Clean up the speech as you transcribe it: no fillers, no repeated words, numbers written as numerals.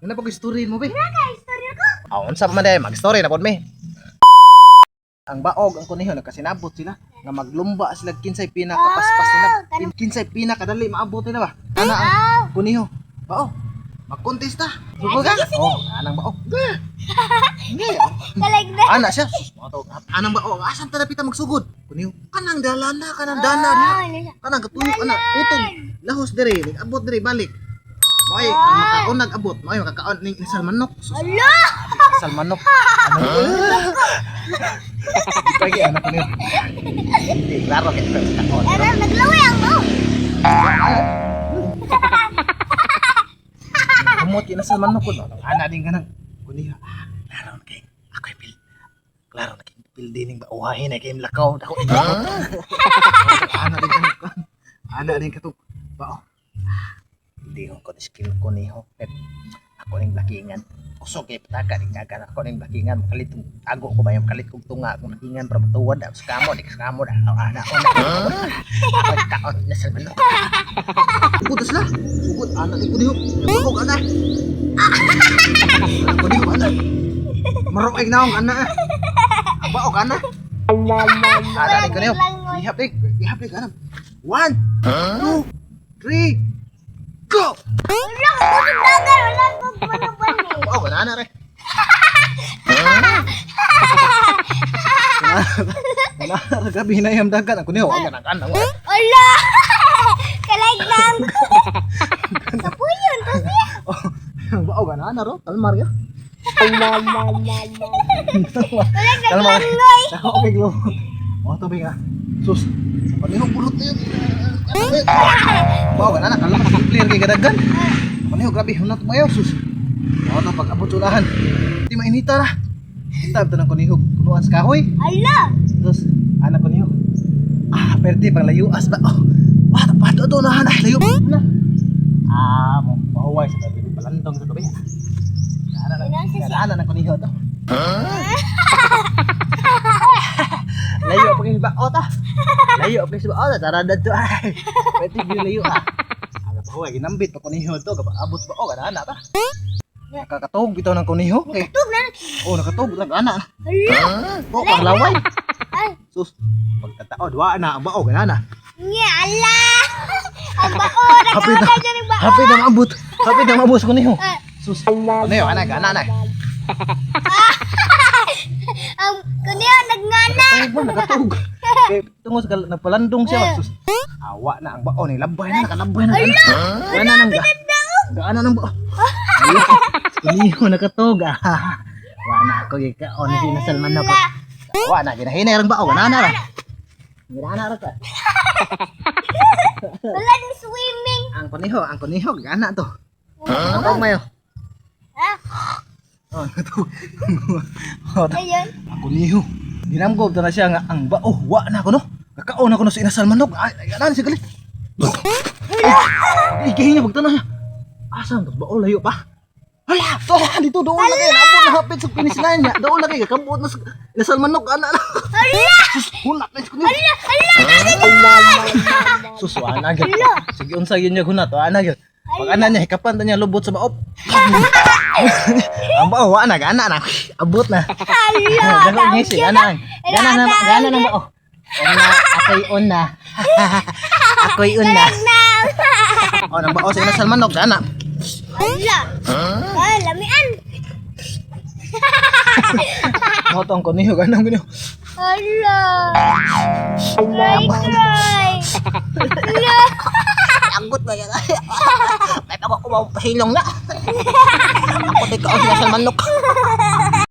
Ano pa story mo be? Ka istorya ko. Ah, unsa pa man day mag-story na pod mi. Ang baog ang kuneho nagkasinabot sila nga maglumba sila kinsay pinakapaspas nila. Oh, kanang- Kinsay pinakadali maabot nila ba? Ana ang Ah, kuneho. Bao. Magkontesta. Sugod ka? Oh, anang bao. Hindi. Kalag na. Ana siya. Sus, mga tawag. Anang bao. Asan ta dapita magsugod? Kuneho. Kanang dalana, kanang dana diha. Ah, ano siya? Kanang katuyok ana, utog. Lahos dire, abot dire balik. Moy, ang makaunag abot, moy makakaon ning inasal manok. Sus, Ala! inasal manok. Ano? Pagi ano ko niyo. Hindi, klaro kay pero sa kaon. Ano, naglaway ang bao. Kamot inasal manok ko. Ana din kanang kuniha. Ah, klaro na kay ako'y pil. Klaro na kay pil dining bauhahin ay kay lakaw dako. Ana din kanang ana din katong bao. Hindi ko skin ko niho. Ako ning blakingan. Kusog kay pataka ning dagan ako ning blakingan makalit kong tago ko ba yung makalit kong tunga akong blakingan para matuwad sa kamo di sa kamo da ana ona. Ako kaon na sa manok. Sugod sila. Sugod ana di ko niho. Nabakog ana. Ako niho ana. Marok ay naong ana. Ang baog ana. Ana di ko niho. Ihap di, ihap di ana. One, two, three, go! Wala ko kusog dagan, wala ko manuban eh. Oh, banana re. Wala, grabe hinayam dagan. Ako niyo, wala nang ano. Ala! Kalag na ang Sa puyon to siya. Oh, bao banana ro, kalmar ya. Wala Kalmar. naglangoy. Ako okay glo. Oh, tubig ah. Sus. Ano yung bulot na yun? Bao banana kalmar clear kay gadagan. Ako niyo, grabe hunat mo sus. Oh, to pag abot sulahan. Di mainita ra. Tab tanang kunihog, punuan sa kahoy. Ala! Terus anak ko niyo. Ah, pwede pang layuas ba? Oh, wah, tapato to na ay layo. Na. Ah, mo mahuway sa tabi palandong sa tabi. Ana na. Ana na ko niyo to. Layo pa kay baot ah. Layo pa kay baot ah. Tara dadto ay. Pwede gyud layo ah. Aga pa huway ginambit pa ko niyo to kapag abot ba oh ana ta. Nakakatog bitaw ng kuniho. Okay. Tug na. Oh, nakatog lang ana. Ala! Oh, panglaway. Ay, Sus, pagkatao, duwa na, ang bao, ganana. nya ala! Ang bao, Hapit na, nagkakala dyan ang bao. hapit na maabot, hapit na maabot ko niyo. Ah. Sus, ano yun, ana, gana na. Ang kuniyo nagngana. Nakatug ba, nakatug. Kaya tungod sa nagpalandong siya, ba, sus. Awa na ang bao, ni labay na, nakalabay na. Gana, gana nang ga. Gana nang bao. Ala, Kuniho, nakatug. Ah, wa na ako, gikaon, si Nasal manok. Wa na, ginahinay ang bao, gana na ra. Gana ra ka. Wala ni swimming. Ang kuniho, gana to. Ang mayo. Ah, Oh, nakatug. Oh, ayun. Ako niyo. Ginamgob na siya nga ang bao wa na ko no. Kakaon ako no sa inasal manok. Ay, ay, ano siya galit. Ay, gahin niya pagtanaw niya. Asa ang bao layo pa? Hala, to dito doon na kayo. Naabot na hapit sa finish line niya. Doon na kayo. Kambuot na sa inasal manok ana na. Ala! Sus, hunat na siya. Ala! Ala! Sus, wa na gyud. Sige unsa yun niya hunat, wa na gyud. Pag ana niya hikapan ta niya lubot sa baop. Ang bao wa na gana na. Abot na. Ala! Dako ngisi ana. Gana na gana na bao. Una, ako'y una. Ako'y una. Na! Oh, nang bao sa inasal manok gana. Ala! Ah, lamian. Mo tong kuniho gana gani. Ala! Cry, cry. Ala! Anggot ba yan? May pag ako pasilong na. Ako di ka inasal manok.